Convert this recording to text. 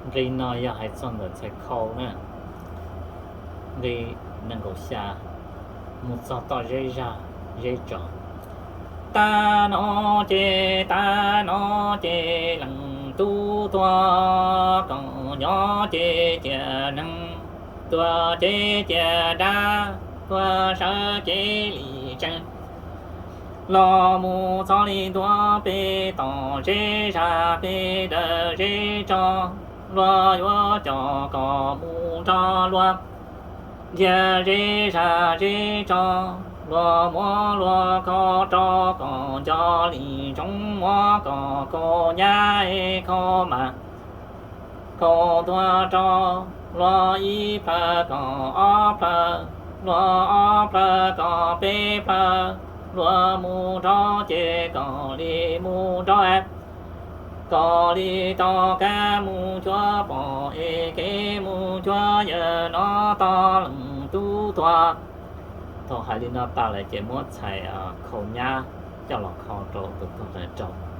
Nqe no yog hais txog ntawm txhais khau na. Nqe nees nkaum xya, mus txog toj zeb zag zeb tso. Tag no ces, tag no ces leej tub tuag, kom nyob ces cia neeg, tuag ces cia dab, tuag sawv ces li tsev. Los mus txog li ntua pem toj zeb zag pem dawm zeb tso, luag yuav coj kom mus nrog luag nrhiav zeb zag zeb tso, luag muab luag kho rau kom nco li ntsoov, muab kom kho nyab es kho mas, kho tuag rau luag ib plhaw kom ob plhaw, luag ob plhaw kom peb plhaw, luag mus nrog ces kom li mus nrog, kom li tau kab mus cuab pom es kev mus cuab yawm no tau leej tub tuag. Thaum hais li no tas lawm ces muab txhais khau nyab coj los kho rau tus tuag ntawd rau.